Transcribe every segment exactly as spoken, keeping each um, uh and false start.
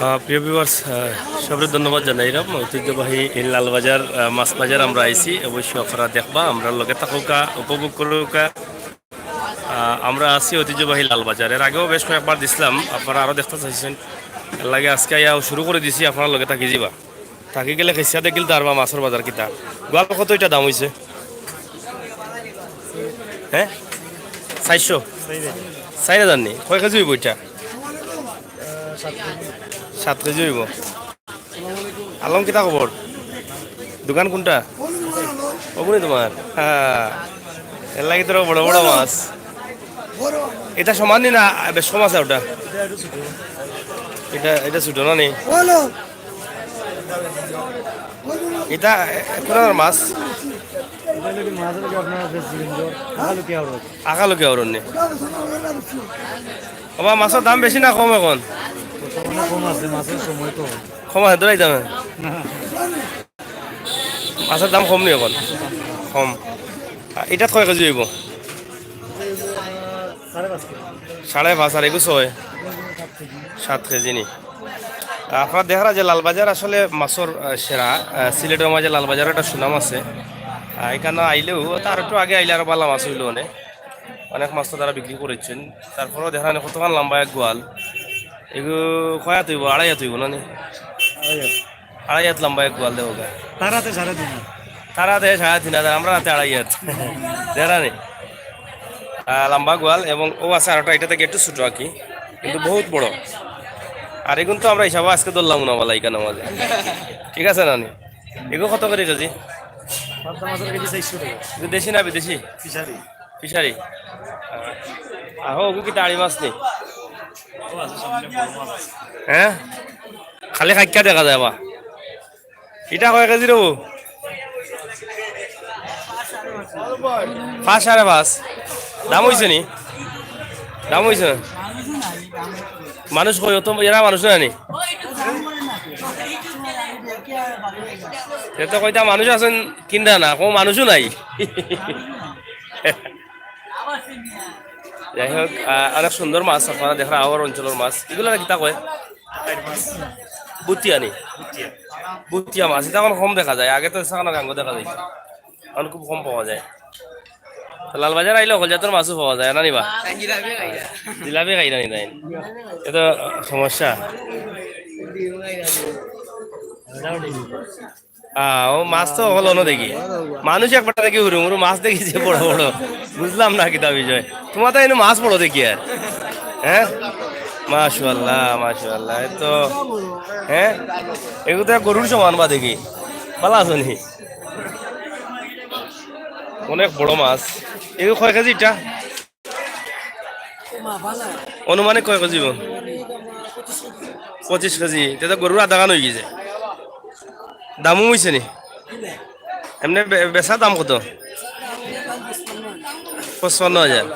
আহ, প্রিয় ভিউয়ার্স, আহ, সবরে ধন্যবাদ জানাইলাম। ঐতিহ্যবাহী এই লালবাজার, আহ, মাছ বাজার আমরা আইছি, অবশ্যই আপনারা দেখবা, আমরার লগে থাকউক্কা, উপভোগ করউক্কা। আহ, আমরা আছি ঐতিহ্যবাহী লালবাজার, এর আগেও বেশ কয়েকবার দিছিলাম, আপনারা আরও দেখতা চাইছইন, এর লাগি আজকে আইয়া শুরু করি দিছি, আপনারার লগে থাকি যিবা। থাকি গেলে খেসা দেখিল তার বা মাছর বাজার কিতা। গোয়াল কত ইটা দাম অইছে? হ্যাঁ, চাইরশো। চাইর হাজার নি? কয় কেজি অইবো ইটা? সাত কেজি অইবো। আলম, কিতা খবর? দোকান কুনটা? অগুনি তুমার? হ্যাঁ, এর লাগি তো বড় বড় মাছ। ইটা সমান নি না বেশ কম আছে ওটা? ইটা, ইটা ছোট না নি? ইটা কোন মাছ? আকালুকি আওরন নি? ওবা, মাছর দাম বেশি না কম এখন? বর্তমানে কম আছে, মাছর সময় তো। কম আছে, দৌড়াই দাম। মাছর দাম কম নি এখন? কম। আর ইটাত কয় কেজি অইবো? সাড়ে পাঁচ কেজি। সাড়ে পাঁচ আর এগু ছয়? সাত কেজি নি? আপনারা দেখরা যে লালবাজার আসলে মাছর, আহ, সেরা, আহ, সিলেটর মাঝে লালবাজারর একটা সুনাম আছে। আহ, ইখানো আইলেও, তার একটু আগে আইলে আরো ভালা মাছ অইলো অনে। অনেক মাছ তো তারা বিক্রি করছইন। তারপরেও দেখরা নি কতখান লম্বা এক গোয়াল। এগু কয় আত অইবো? আড়াই আত অইবো না নি? আড়াই আত। আড়াই আত লম্বা এক গোয়াল দেখউক্কা। তার আতে সাড়ে তিন আত। তার আতে সাড়ে তিন আত, আমরার আতে আড়াই আত। দেখরা নি? আহ, লম্বা গোয়াল এবং অউ আছে আরোটা, ইটা থাকি একটু ছোট আর কি, কিন্তু বহুত বড়। আর এগুন তো আমরা হিসাবে আজকে ধরলাম না বালা ইখান মাঝে। ঠিক আছে না নি? এগু কত করি কেজি? পাবদা মাছর কেজি চাইরশো টেকা। এগু দেশি না বিদেশি? ফিশারি। ফিশারি? আহ, আহো, অগু কিতা আড়ি মাছ নি? হ্যাঁ? খালি খাইক্কা দেখা যায় বা। ইটা কয় কেজি রবো? পাঁচ, সাড়ে পাঁচ। দাম অইছে নি? দাম অইছে না? মানুষ কই? অত এরা মানুষ না নি? এ তো কইতা মানুষ আছইন কিনরা না, কও মানুষও নাই। যাই হোক, আহ, অনেক সুন্দর মাছ আপনারা দেখরা, আওর অঞ্চলর মাছ। ইগুলা কিতা কয়? বুতিয়া নি? বুতিয়া মাছ, ইটা এখন কম দেখা যায়, আগে তো ইখানো গাঙ্গো দেখা যায়, এখন খুব কম পাওয়া যায়। তো লালবাজার আইলে হকল জাতর মাছও পাওয়া যায় না নি বা? জিলাপি খাইরা নি তাইন? এ তো সমস্যা। আহ, অউ মাছ তো হকল অনো দেখি। মানুষ একবার দেখি হুরু মুরু, মাছ দেখি যে বড় বড়। বুঝলাম না কিতা বিষয়। তুমার তো এনে মাছ বড় দেখি আর। হ্যাঁ? মাশাআল্লাহ, মাশাআল্লাহ। এ তো, হ্যাঁ? এগু তো গরুর সমান বা দেখি। ভালা আছো নি? অনেক বড় মাছ। এগু কয় কেজি ইটা? আনুমানিক কয় কেজি অইবো? পঁচিশ কেজি। ইটা তো গরুর আধাখান অইগেছে। দামও অইছে নি? এমনে বে-, বেচা দাম কত? পঁচপান্ন হাজার।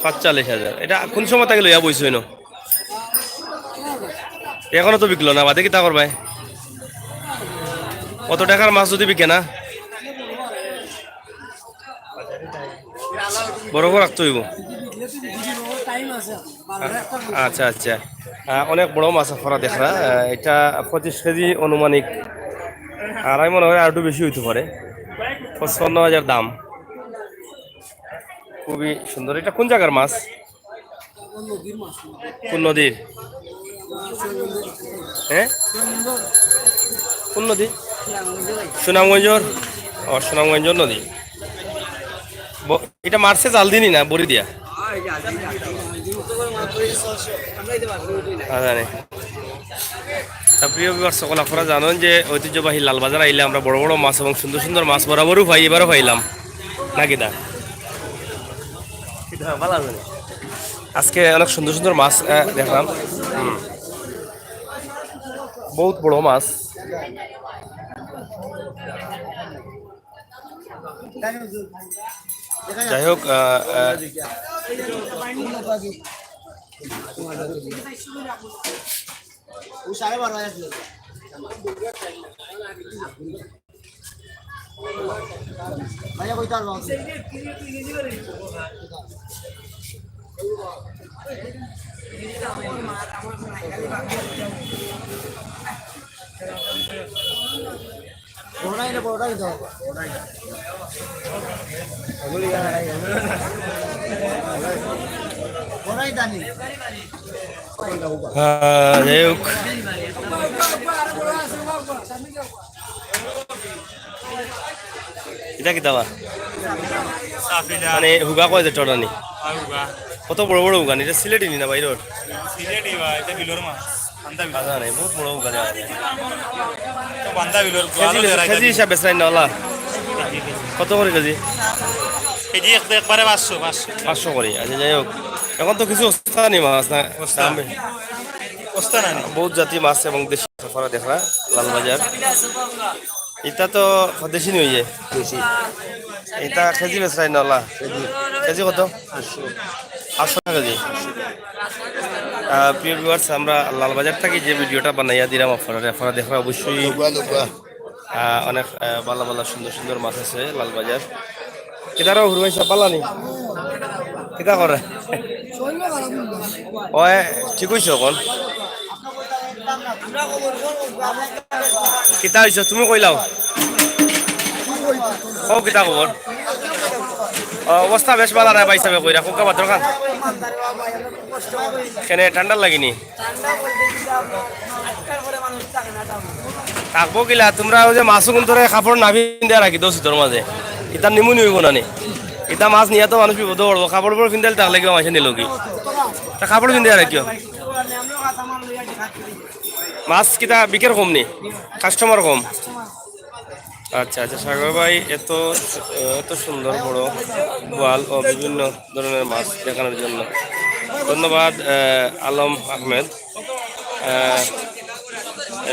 পাঁচচল্লিশ হাজার। ইটা কুন সময় থাকি লইয়া বইছো ইনো? এখনো তো বিকলো না, বাদে কিতা করবায়? অত টেকার মাছ যুদি বিকে না, বরফও রাখতে অইবো। আচ্ছা, আচ্ছা। আহ, অনেক বড় মাছ আপনারা দেখরা। আহ, ইটা পঁচিশ কেজি আনুমানিক। আর আমি মনে করি আর একটু বেশি অইতো পারে। পঁচপান্ন হাজার দাম। খুবই সুন্দর। ইটা কুন জাগার মাছ? কুন নদীর? হ্যাঁ? কুন নদী? সুনামগঞ্জর? ও, সুনামগঞ্জর নদী। ব-, ইটা মারছে জাল দি নি না বড়ি দিয়া? আচ্ছা, নে। তা প্রিয় viewers সকল, আপনারা জানইন যে ঐতিহ্যবাহী লালবাজার আইলে আমরা বড় বড় মাছ এবং সুন্দর সুন্দর মাছ বরাবরও পাই, এবারও পাইলাম। না কিতা? আজকে অনেক সুন্দর সুন্দর মাছ, আহ, দেখলাম। হুম। বহুত বড় মাছ। যাই হোক, আহ, আহ, বড়টাই না, বড়টাই দাও। বড়টাই দানি। আহ, যাই হোক। ইটা কিতা বা? সাফিনা। মানে হুগা কয় যে টরানি? আর হুগা। কত বড় বড় হুগা নি? ইটা সিলেটি নি না বাইরর? সিলেটি বা, ইটা বিলর মাছ। বান্দা বিলর। বান্দা নাই, বহুত বড় হুগা দেওয়া। তো বান্দা বিলর, কেজি, ভালো বেচা কেজি কিনা? হিসাব বেচরায় না ওলা? KG, KG. কত করি কেজি? কেজি এক-, একবারে পাঁচশো, পাঁচশো। পাঁচশো করি, আচ্ছা যাই হোক। এখন তো কিছু অস্তা নি মাছ না? অস্তা। দাম বে-, অস্তা না নি? বহুত জাতি মাছ এবং দেশি মাছ আপনারা দেখরা, লালবাজার। ইটা তো দেশি নি অইয়ে? দেশি। ইটা কেজি বেচরায় না ওলা? কেজি। কেজি কত? আটশো। আটশো টাকা কেজি। আহ, প্রিয় viewers, আমরা লালবাজার থাকি যে ভিডিওটা বানাইয়া দিলাম আপনারা, আপনারা দেখরা অবশ্যই। লুকুয়া, লুকুয়া। আহ, অনেক, আহ, ভালা ভালা সুন্দর সুন্দর মাছ আছে লালবাজার। কিতারা হুরু ভাই সব ভালা নি? কিতা করে? ওই, ঠিক অইছে অখন। কিতা অইছে? তুমি কইলাও। কও কিতা খবর? অ, অবস্থা বেশ ভালা নায় ভাই সাবে কইরা। কোকা পাথর খান। কেনে ঠান্ডা লাগি নি? থাকবো কিলা, তোমরা ওই যে মাছ অগুন্তরে কাপড় না পিন্দিয়া রাখি দেও শীতর মাঝে। ইতা নিমুনি অইবো না নি? ইতা মাছ নিয়া তো মানুষ বিপদো পড়বো। কাপড় উপর পিন্দাইল থাকলে কিবা মাছে নিলো কি? তা কাপড় পিন্দিয়া রাখিও। মাছ কিতা বিকের কম নি? কাস্টমার কম? আচ্ছা, আচ্ছা, সাগর ভাই, এত, এত সুন্দর বড় বোয়াল ও বিভিন্ন ধরনের মাছ দেখানোর জন্য ধন্যবাদ, আহ, আলম আহমেদ। আহ,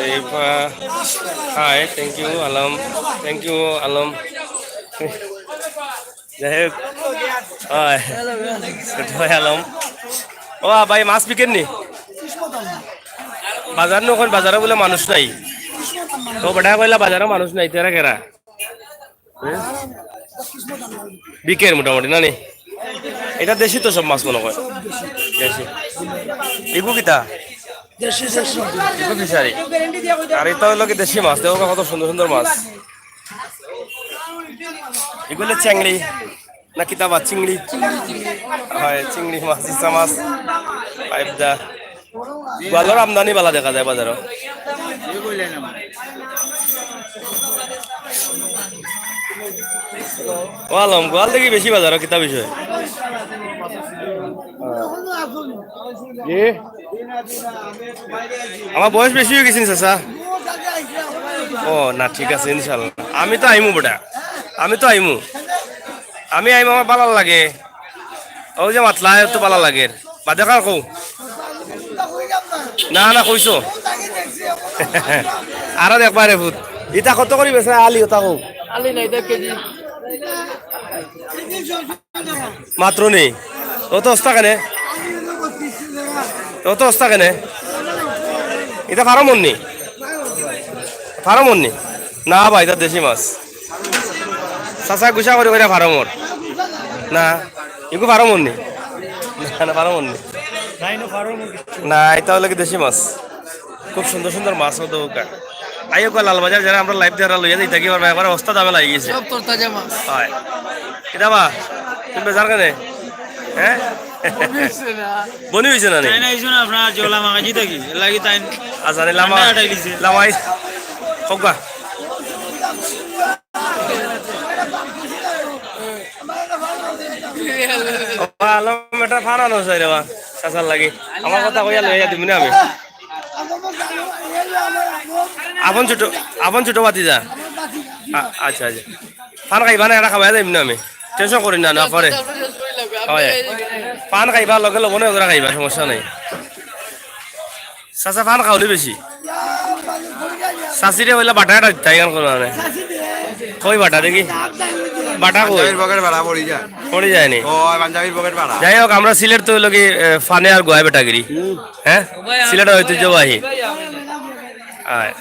এই পা-, hi, thank you, Alam. Thank you, Alam. যাই হোক, হয়। ছোট ভাই আলম। ও ভাই, মাছ বিকের নি? বাজার নু কইন, বাজারো বুলে মানুষ নাই। ও বেটা কইলা বাজারো মানুষ নাই, তেরা কেরা? হুম? বিকের মোটামুটি, না নি? ইটা দেশি তো সব মাছ মনে কয়। দেশি। ইগু কিতা? দেশি, দেশি। ইগু ফিশারি। আর ইটা অইলো কি দেশি মাছ, দেখো কত সুন্দর সুন্দর মাছ। ইগুলো চেংড়ি। না কিতা বা চিংড়ি? হয়, চিংড়ি মাছ, ইছা মাছ, পাইপদা। বোয়ালর আমদানি ভালা দেখা যায় বাজারো। ও আলম, বোয়াল দেখি বেশি বাজারো, কিতা বিষয়? জি? আমার বয়স বেশি অই গেছে নি, চাচা? ও, না, ঠিক আছে, ইনশাল্লাহ। আমি তো আইমু বেটা, আমি তো আইমু। আমি আইমু, আমার ভালা লাগে। ওই যে মাতলা, এত ভালা লাগে। বাদে কার কও? না, না, কইছো। আরো দেখবা রে ফুত। ইটা কত করি বেচরা আলি, ওটা কও। আলি নাই, দেড় কেজি। মাত্র নি? অত অস্তা কেনে? অত অস্তা কেনে? ইটা ফার্মর নি? ফার্মর নি? না ভাই, ইটা দেশি মাছ। চাচা গুছা করি কইরা ফার্মর। না, ইগু ফার্মর নি? না, না, ফার্মর নি। না, ইটা অইলো কি দেশি মাছ। খুব সুন্দর সুন্দর মাছ অইতো ওকা। আইও ওকা লালবাজার যারা আমরা live দেখারা লইয়া যাই, থাকি পারবা, একবারে ওস্তাদ দামে লাগি গেছে। সব তরতাজা মাছ। হয়। কিতা বা? তুমি বেজার কেনে? হ্যাঁ? বনি অইছে না? বনি অইছে না নি? চাইনা আইছো না আপনার জলা মাগাজি থাকি। এর লাগি তাই আচ্ছা, নি লামা, ঠান্ডা আটাই দিছে। লামাই। কউক্কা। ও আলম, এটা ফান আনো চাই রে বা, চাচার লাগি। আমার কথা কইয়া লইয়া দিমু না আমি। আপন ছোট, আপন ছোট ভাতিজা। আ-, আচ্ছা, আচ্ছা। ফান খাইবা না, এটা খাওয়াই যাইমু না আমি। Tension করি না, না পরে। হয়। ফান খাইবা, লগে লগে মনে করে খাইবা, সমস্যা নাই। চাচা ফান খাওনি বেশি। চাচিরে কইলা বাটা এটা দিতা, ইখান করো না। কই বাটা দেখি? বাটা কই? পাঞ্জাবির পকেট বাটা পড়ি যায়। পড়ি যায় নি? ও, পাঞ্জাবির পকেট বাটা। যাই হোক, আমরা সিলেট তো অইলো কি, এ, ফানে আর গুয়ায় বেটাগিরি। হুম। হ্যাঁ? সিলেট ঐতিহ্যবাহী। আয়।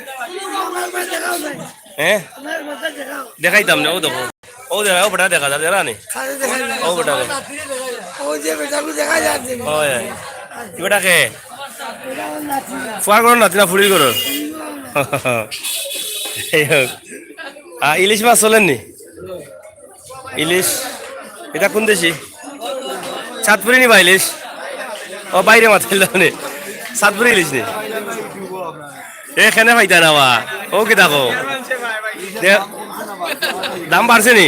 হ্যাঁ? দেখাইতাম না, ও দেখো। ও দেখা, ও বেটা দেখা যায়, দেখা নি? ও বেটা দেখা। ও যে বেটাগুলো দেখা যাচ্ছে। ওই, ওই। ই বেটা কে? ফুয়ার ঘরর নাতি না ফুড়ির ঘরর? যাই হোক। আ, ইলিশ মাছ চলের নি? ইলিশ, ইটা কুন দেশি? চাঁদপুরি নি বা ইলিশ? ও, বাইরে মাথাইল নি। চাঁদপুরি ইলিশ নি? এ, কেনে পাইতা না বা? ও কিতা কও? দে-, দাম বাড়ছে নি?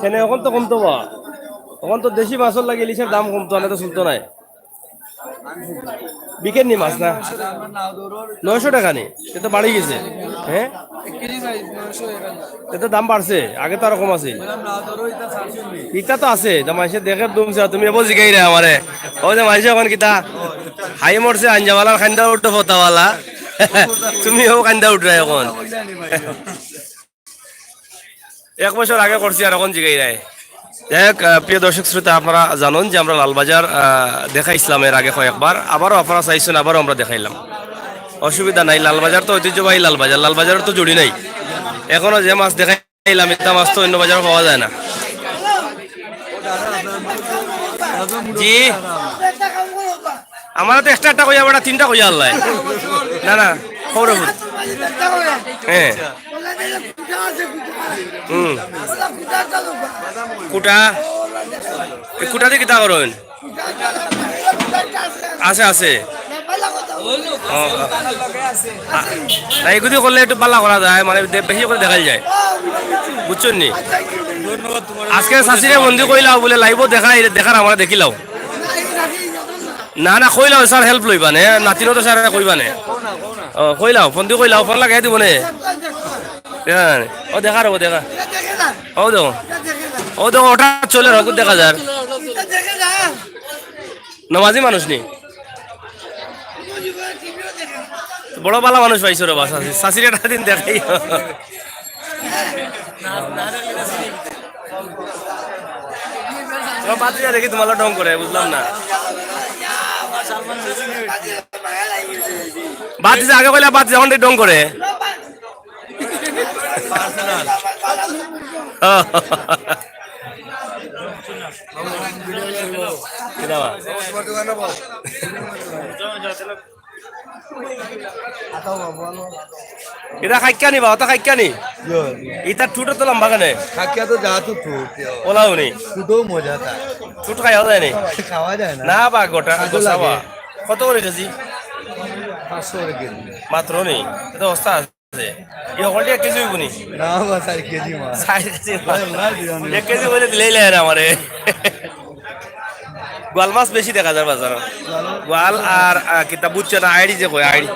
কেনে অখন তো কমতো বা? অখন তো দেশি মাছর লাগি ইলিশর দাম কমতো, না তো চলতো নায়। বিকের নি মাছ না? নয়শো টেকা নি? এ তো বাড়ি গেছে। হ্যাঁ? এ তো দাম বাড়ছে, আগে তো আরো কম আছিল। ইটা তো আছে, তা মানষে দেখের দুম চা, তুমি এবো জিগাইরায় আমারে। ও যে মানষে অখন কিতা? হাই মরছে আঞ্জাওয়ালার খান্দা উঠো ফতাওয়ালা। তুমি ও খান্দা উঠরায় অখন। এক বছর আগে করছি আর অখন জিগাইরায়। যাই হোক, আহ, প্রিয় দর্শক শ্রোতা, আপনারা জানইন যে আমরা লালবাজার, আহ, দেখাইছিলাম এর আগে কয়েকবার, আবারও আপনারা চাইছইন, আবারও আমরা দেখাইলাম। অসুবিধা নাই, লালবাজার তো ঐতিহ্যবাহী লালবাজার, লালবাজারর তো জুড়ি নাই। অখনো যে মাছ দেখাইলাম, ইতা মাছ তো অইন্য বাজারো পাওয়া যায় না। জি, আমারে তো extra একটা কইয়া বেটা তিনটা কইয়া আল্লায়। না, না, খবরে ভুল। হ্যাঁ। হুম। কুটা? এই কুটা দি কিতা করইন? আছে, আছে। ও, ও। আ, না, এগুলি করলে একটু বালা করা যায়, মানে, দে-, বেশি করি দেখাইল যায়। বুঝছইন নি? আজকে চাচিরে ফোন দি কইলাও বুলে live-ও দেখাই, দেখার আমারে দেখিলাও। না, না, কইলাও, স্যার help লইবা নে, নাতিনও তো স্যারে কইবা নে। ও, কইলাও, ফোন দি কইলাও, ফোন লাগাই দিব নে। হ্যাঁ, ও দেখা রবো, দেখা। ও দেখো, ও দেখো, ওটা চলে রকম দেখা যার। নমাজি মানুষ নি? বড় বালা মানুষ পাইছো রে বা, চাচি-, চাচিরে একটা দিন দেখাই। তোমার বাতিজা দেখি তোমার লগে ঢং করে, বুঝলাম না। বাতিজা আগে কইলা বাতিজা এখন ঢং করে। কিতা বা? ইটা খাইক্কা নি বা, ওটা খাইক্কা নি? ইটা ঠুটো তো লম্বা কেনে? খাইক্কা তো যা তো ঠুট, ইয়ো। ওলাও নি? ঠুটো মজা তা। ঠুট খাওয়া যায় নি? খাওয়া যায় না। না বা, গোটা, কাজে গোসা বা। লাগে। কত করে কেজি? পাঁচশো করে কেজি। মাত্র নি? এটা অবস্থা আছে। এই হকলটি এক কেজি অইব নি? না বা, চার কেজি মাছ। চার কেজি মাছ। ভাই, ভাই, বিরিয়ানি। এক কেজি বলে দিলেই লাগে না আমারে। গোয়াল মাছ বেশি দেখা যায় বাজারো। গোয়াল আর, আহ, কিতা বুঝছে না, আইড়ি যে কয়, আইড়ি।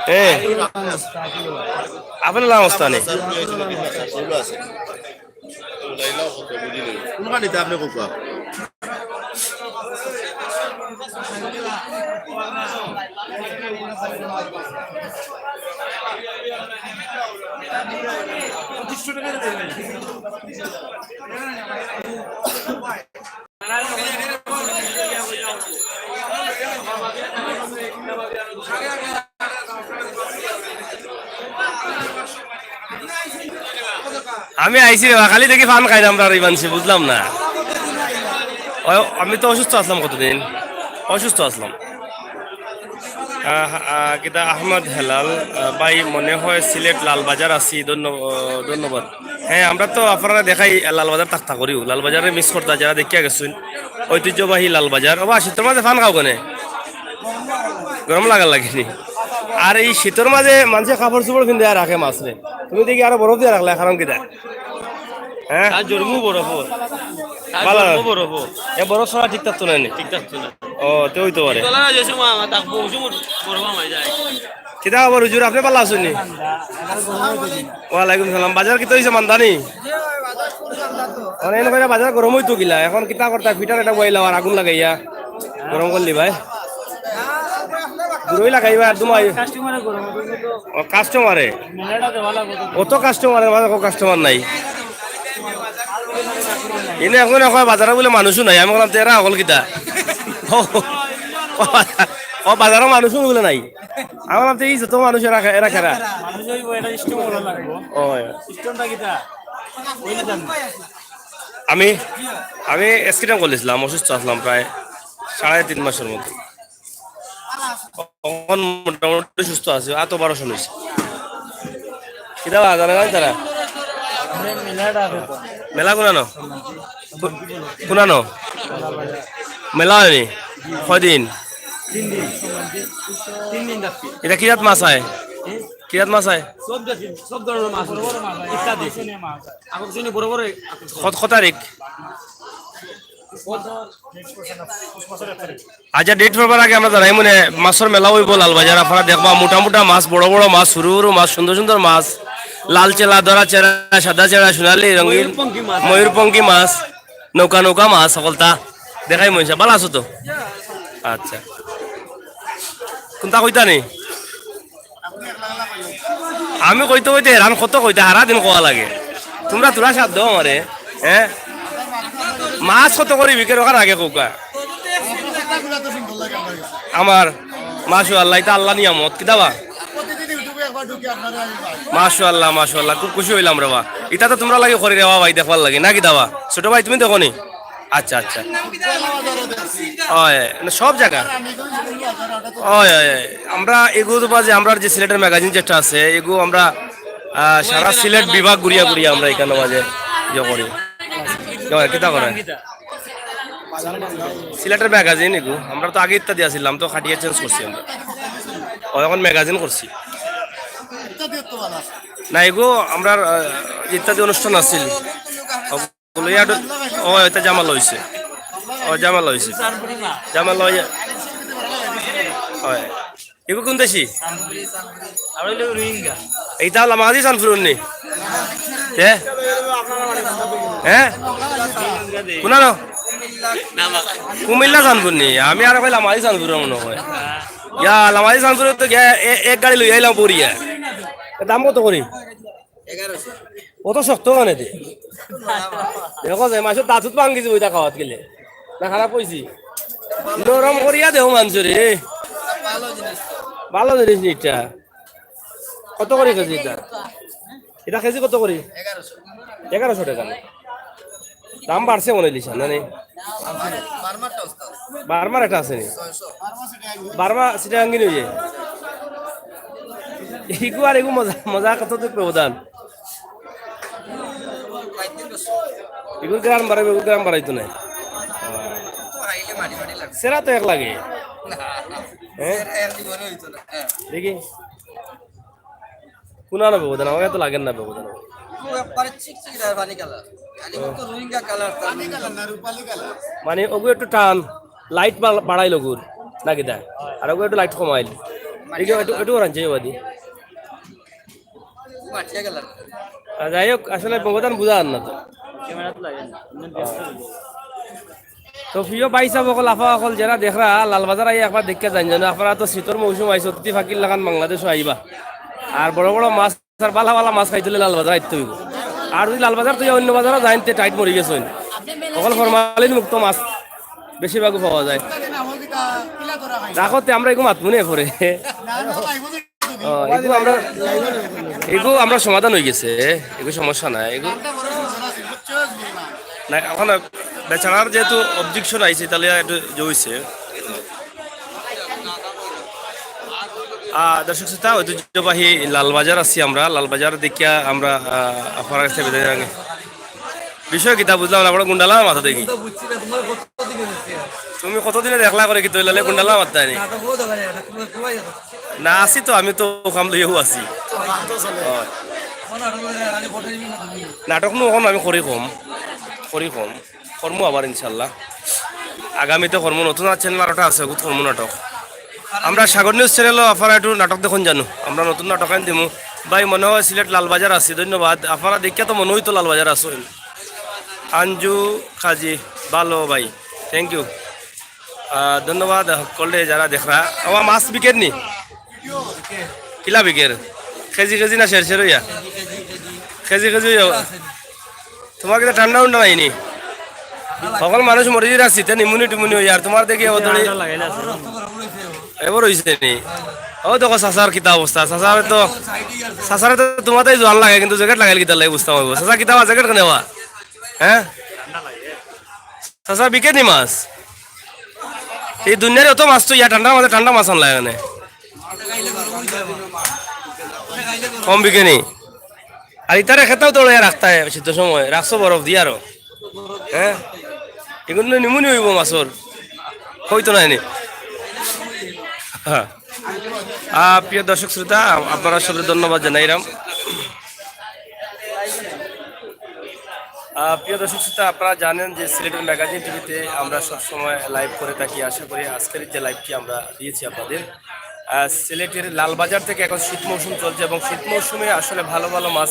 হ্যাঁ। আপনার নাম ওস্তানি। কোনখান নিতে আপনি কোকা? আমি আইছি রে বা, খালি দেখি পান খাইতাম আর ইমানসি, বুঝলাম না। ও, আমি তো অসুস্থ আছলাম কতদিন, অসুস্থ আছলাম। আহ, আহ, কিতা আহমদ হেলাল, আহ, ভাই, মনে হয় সিলেট লালবাজার আছি, ধন্য-, আহ, ধন্যবাদ। হ্যাঁ, আমরা তো আপনারা দেখাই, আহ, লালবাজার থাকতা করিও, লালবাজারে মিস করতা যারা দেখিয়া গেছইন, ঐতিহ্যবাহী লালবাজার। ও বা, শীতর মাঝে পান খাও কেনে? গরম লাগার লাগেনি। আর এই শীতর মাঝে মানষে কাপড় চোপড় পিন্দে আর রাখে মাছরে, তুমি দেখি আরো বরফ দিয়া রাখলা, কারণ কিতা? হ্যাঁ? তার জন্ম বরফ। তার ভালা। জন্ম বরফ। এ বরফ ছাড়া ঠিক থাকতো না নি? ঠিক থাকতো না। ও, তে অইতো পারে। তলা যে সময় আমার থাকবো, ওই সময় বরফ আমার যায়। কিতা খবর হুজুর, আপনি ভালা আছইন নি? ওয়ালাইকুম সালাম। বাজার কিতা অইছে, মান্দা নি? মানে, এনে কইরা বাজার গরম অইতো কিলা? এখন কিতা করতা, ফিটার এটা বইলাও আর আগুন লাগাইয়া গরম করলি ভাই। দূরই লাগাইবা আর তোমার। কাস্টমারে গরম অইতো তো। ও, কাস্টমারে? মেলাটা দেওয়া লাগবো তো। অত কাস্টমারের মাঝে কোনো কাস্টমার নাই। এনে এখন কয় বাজারে বুলে মানুষও নাই। আমি কইলাম, "তে এরা হকল কিতা?" ও, ও, ও, বাজারে মানুষও বুলে নাই। আমি কইলাম, "তে এই যত মানুষ এরা, এরা কেরা?" মানুষ অইবো, এটা স্টোন করা লাগবো। ও, স্টোনটা কিতা? আমি, আমি অ্যাক্সিডেন্ট করলিছিলাম, অসুস্থ আছলাম প্রায়। সাড়ে তিন মাসর মতো। অখন মোটামুটি সুস্থ আছে, আতো অপারেশন অইছে। কিতা বা, জানা যায় তারা? মেলা কুনানো? কু-, কুনানো? মেলা অয়নি? কয়দিন? ইটা কি জাত মাছ আয়? কি জাত মাছ আয়? সব জাতি, সব ধরনের মাছ আছে। ইত্যাদি। আকর্ষণীয় বড় বড় আকর্ষণ। কত, কত তারিখ? আচ্ছা, ডেট পড়বার আগে আমরা জানাই মানে মাছর মেলা অইবো লালবাজার, আপনারা দেখবা মোটা মোটা মাছ, বড় বড় মাছ, হুরু হুরু মাছ, সুন্দর সুন্দর মাছ, লাল চেলা, ধরা চেরা, সাদা চেরা, সোনালী, রঙিন, ময়ূরপঙ্খী মাছ। ময়ূরপঙ্খী মাছ, নৌকা নৌকা মাছ, হকলতা দেখাই মনসা। ভালা আছো তো? আচ্ছা, কুনতা কইতা নি? আমি কইতে কইতে হেরান, কত কইতা, হারা দিন কওয়া লাগে। তুমরা তুরা সাথ দেও আমারে, হ্যাঁ? মাছ কত করি বিকের ওখান আগে কউক্কা। আমার, মাশাআল্লাহ, ইতা আল্লার নিয়ামত, কিতা বা? মাশাআল্লাহ, মাশাআল্লাহ, খুব খুশি অইলাম রে বা। ইতা তো তুমরার লাগি করি রে বা ভাই, দেখবার লাগি, না কিতা বা? ছোট ভাই, তুমি দেখো নি? আচ্ছা, আচ্ছা। অয়, না, সব জাগা। অয়, অয়, অয়। আমরা এগু তো বাজে, আমরার যে সিলেটের ম্যাগাজিন যেটা আছে, এগু আমরা, আহ, সারা সিলেট বিভাগ ঘুরিয়া ঘুরিয়া আমরা ইখানো বাজে ইয়ে করি। ইয়ে, কিতা করে? সিলেটের ম্যাগাজিন এগু। আমরা তো আগে ইত্যাদি আছিলাম, তো খাটিয়া চেঞ্জ করছি আমরা। ও, এখন ম্যাগাজিন করছি। না, এগু আমরার, আহ, ইত্যাদি অনুষ্ঠান আছিল। বলে, ইয়ার, ও, ইটা জামাল অইছে। ও, জামাল অইছে। জামাল অইয়া। অয়। এগু কুন দেশি? আমরা অইলো রোহিঙ্গা। ইতা লামাজি চানফুরর নি? তে? হ্যাঁ? কুনানো? কুমিল্লা চানফুর নি? আমি আরো কইলাম লামাজি চানফুরর মনে অয়। ইয়া, লামাজি চানফুরর তো গিয়া এ-, এক গাড়ি লইয়া আইলাম পরিয়া। এ দাম কত করি? অত শক্ত মানে দে। দেখো যে মাছর দাঁত উত ভাঙ্গি যাবো ইটা খাওয়াত গেলে। না খারাপ অইছে? নরম করিয়া দেও মানষরে। ভালা জিনিস নি ইটা। কত করি কেজি ইটা? ইটা কেজি কত করি? এগারোশো টেকা। দাম বাড়ছে মনে অইলিছে, না নি? বার্মার একটা আছে নি? বার্মা চিটাগাঙ্গি নইয়ে। ইগু আর এগু মজা, মজা কতটুক ব্যবধান? এগুর গ্রাম বাড়াইবো, এগুর গ্রাম বাড়াইতো না। সেরা তো এক লাগে। হ্যাঁ? দেখি। কুনানো ব্যবধান, আমার তো লাগের না ব্যবধান। একবারে চিকচিক আর পানি কালার। খালি তো রোহিঙ্গা কালার, তার মানে ওগু একটু টান, লাইট বাড়াইল ওগুর, না কিতা? আর ওগু একটু লাইট কমাইল। এই যে একটু, একটু ওরান যে বাদি। মাটিয়া কালার। আর যাই হোক, আসলে ব্যবধান বুঝা আর না তো। তো প্রিয় ভাই সাহেব অকল, আফা অকল, যেরা দেখরা লালবাজার আইয়া একবার দেখিয়া যাইন যেন, আপনারা তো শীতর মৌসুম আইছে, অতিথি পাখির লাখান বাংলাদেশো আইবা। আর বড় বড় মাছ আর ভালা ভালা মাছ খাইতে অইলে লালবাজার আইতে অইবো। আর যদি লালবাজার থাকি অন্য বাজারো যাইন, তে টাইট মরি গেছে অইন। অকল ফরমালিন মুক্ত মাছ বেশিরভাগই পাওয়া যায়। রাখো তে, আমরা এগু মাতমু নে পরে। ও, এগু আমরা, এগু আমরা সমাধান অই গেছে, এগু সমস্যা নাই, এগু। না, এখন বেচারার যেহেতু objection আইছে, তাহলে একটু জে অইছে। আহ, দর্শক শ্রোতা, ঐতিহ্যবাহী লালবাজার আছি আমরা, লালবাজার দেখিয়া আমরা, আহ, আপনার কাছে বিদায় জানাই। বিষয় কিতা বুঝলাম না, বড় গুন্ডালা মাথা দেখি। তুমি কতদিনে দেখলা করে কি তৈলালে গুন্ডালা মারতে আনি? না, আছি তো, আমি তো কাম লইয়াও আছি। হয়। নাটক নু অখন আমি করি কম, করি কম, করমু আবার ইনশাল্লাহ। আগামীতে করমু, নতুন আর channel আরোটা আছে, ওগুত করমু নাটক। আমরা সাগর নিউজ channel-ও আপনারা একটু নাটক দেখুন জানো, আমরা নতুন নাটক আনি দিমু। ভাই, মনে হয় সিলেট লালবাজার আছি, ধন্যবাদ। আপনারা দেখিয়া তো মনে হইতো লালবাজার আছো। আঞ্জু কাজী, ভালো ভাই, thank you। আহ, ধন্যবাদ সকলে যারা দেখরা। আমার মাছ বিকের নি? কিলা বিকের? কেজি কেজি না সের সের হইয়া? কেজি কেজি হইয়া। তোমার কিতা ঠান্ডা উন্ডা নাই নি? সকল মানুষ মরি যারা শীতে নিমুনি টিমুনি হইয়া, আর তোমার দেখি ও দড়ি এবার হইছে নি? ও দেখো চাচার কিতা অবস্থা, চাচার তো, চাচার তো তোমার তাই জোয়ান লাগে, কিন্তু জ্যাকেট লাগাইল কিতা লাগে বুঝতাম হইব। চাচা কিতা বা জ্যাকেট কেনে বা? হ্যাঁ? চাচা বিকে নি মাছ? এই দুনিয়ার অত মাছ তো ইয়া ঠান্ডার মাঝে ঠান্ডা মাছ আনলা এখানে। কম বিকেনি। আর ইতারে খেতাও তো রাখতায় শীতর সময়, রাখছো বরফ দিয়া আরো। হ্যাঁ? এগুলো নিমুনি হইব মাছর। হইতো না এনে। হ্যাঁ। আহ, প্রিয় দর্শক শ্রোতা, আপনারা সবরে ধন্যবাদ জানাইলাম। আহ, প্রিয় দর্শক শ্রোতা, আপনারা জানেন যে সিলেটের ম্যাগাজিন টিভিতে আমরা সবসময় লাইভ করে থাকি। আশা করি আজকের যে লাইভটি আমরা দিয়েছি আপনাদের, আহ, সিলেটের লালবাজার থেকে এখন শীত মৌসুম চলছে এবং শীত মৌসুমে আসলে ভালো ভালো মাছ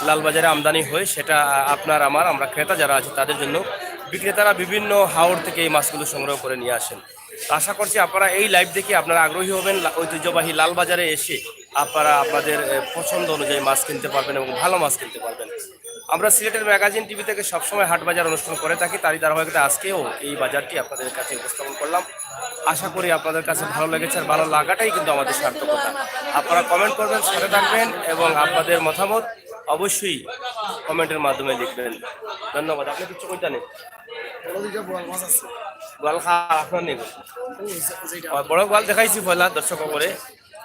লালবাজারে আমদানি হয়, সেটা, আহ, আপনার আমার, আমরা ক্রেতা যারা আছি তাদের জন্য। বিক্রেতারা বিভিন্ন হাওর থেকে এই মাছগুলো সংগ্রহ করে নিয়ে আসেন। তো আশা করছি আপনারা এই লাইভ দেখে আপনারা আগ্রহী হবেন লা-, ঐতিহ্যবাহী লালবাজারে এসে আপনারা আপনাদের, আহ, পছন্দ অনুযায়ী মাছ কিনতে পারবেন এবং ভালো মাছ কিনতে পারবেন। আমরা সিলেটের ম্যাগাজিন টিভি থেকে সবসময় হাট বাজার অনুষ্ঠান করে থাকি, তারই ধারাবাহিকতা আজকেও এই বাজারটি আপনাদের কাছে উপস্থাপন করলাম। আশা করি আপনাদের কাছে ভালো লেগেছে, আর ভালো লাগাটাই কিন্তু আমাদের সার্থকতা। আপনারা কমেন্ট করবেন, সাথে থাকবেন এবং আপনাদের মতামত অবশ্যই কমেন্টের মাধ্যমে লিখবেন। ধন্যবাদ। আপনি কিছু কইতা নেই? বড় দুইটা বোয়াল মাছ আছে। বোয়াল খা আপনার নেই? ওই যে, যেটা। আর বড় বোয়াল দেখাইছি পয়লা দর্শক করে।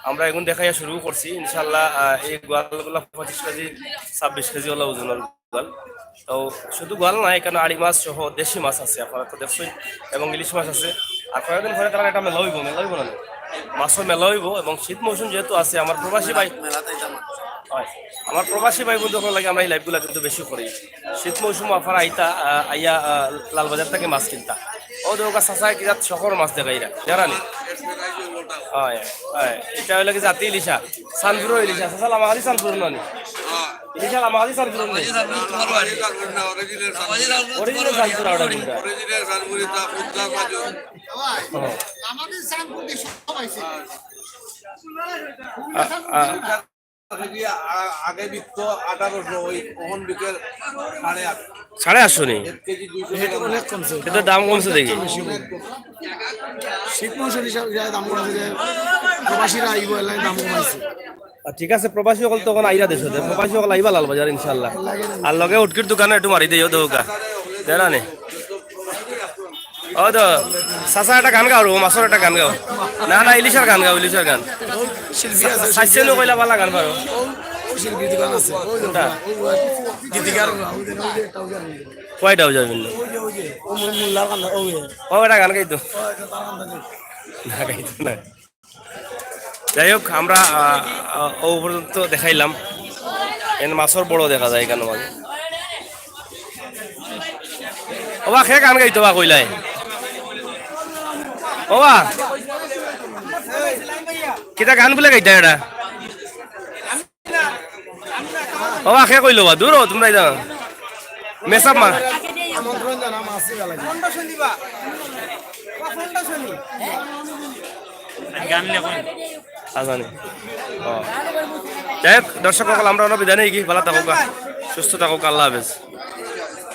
আমরা এখন দেখাইয়া শুরু করছি ইনশাল্লাহ। আহ, এই গোয়ালগুলা পঁচিশ কেজি, ছাব্বিশ কেজি ওলা ওজনের গোয়াল। তো শুধু গোয়াল না, এখানে আড়ি মাছ সহ দেশি মাছ আছে, আপনারা তো দেখছেন, এবং ইলিশ মাছ আছে। আর কয়েকদিন পরে তারা একটা মেলা হইব, মেলা হইব না? মাছও মেলা হইব। এবং শীত মৌসুম যেহেতু আছে, আমার প্রবাসী ভাই, মেলাতে যাবো। হয়, আমার প্রবাসী ভাই বন্ধু লাগে আমরা এই লাইভগুলা কিন্তু বেশি করি। শীত মৌসুম আপনারা আইতা, আহ, আইয়া, আহ, লালবাজার থেকে মাছ কিনতা। ও দোকা চাচা কি জাত শখর মাছ দেখাইরা, জানা নি? হয়, হয়। এটা হইলো কি জাতি ইলিশা, সানপুরও ইলিশা। চাচা লামাহাদি সানপুর নানি? ইলিশা লামাহাদি সানপুর নানি? অরিজিনাল সানপুর আর কোনটা? হ্যাঁ। আ-, আ-, আগে বিকতো আঠারোশো, ওই অখন বিকে সাড়ে আটশো। সাড়ে আটশো নি? এক কেজি দুইশো টাকা। অনেক কমছে। এটা দাম কমছে দেখি। শীত মৌসুম হিসাবে দাম কমছে যে প্রবাসীরা আইব, এর লাগি দাম কমাইছে। আর ঠিক আছে, প্রবাসী অকল তখন আইরা দেশো, প্রবাসী অকল আইবা লালবাজার ইনশাআল্লাহ। আর লগে উটকির দোকানে একটু মারি দেইও দোকা। জানা নি? ও তো, চাচা একটা গান গাও, ও মাছর একটা গান গাও। না, না, ইলিশার গান গাও, ইলিশার গান। শিল্পী আছে, সাইসে নো কইলা বালা গান পারো। ও শিল্পী দোকান আছে। কোনটা? গীতিকার। কয়টা যাবেন না? ওই যে, ওই যে, ও মু-, মোল্লার গান, ওই যে। ও, এটা গান গাইতো। ও, এটা তার গান গাইতো। না, গাইতো না। যাই হোক, আমরা, আহ, আহ, ও পর্যন্ত দেখাইলাম। এন মাছর বড় দেখা যায় এখানে মাঝে। ওবা, খে গান গাইতো বা কইলাই? ওবা, কিতা গান বুলে গাইতা এটা? ওবা, খে কইলো বা? দূর ও, তোমরা যাও। মেসাব মা। আমন্ত্রণ জানাম, আসি বেলা। গান লেখো। আচ্ছা, নি। ও। যাই হোক, দর্শক সকল, আমরা অনো বিদায় নেই কি? ভালো থাকুক, সুস্থ থাকুক, আল্লাহ হাফেজ।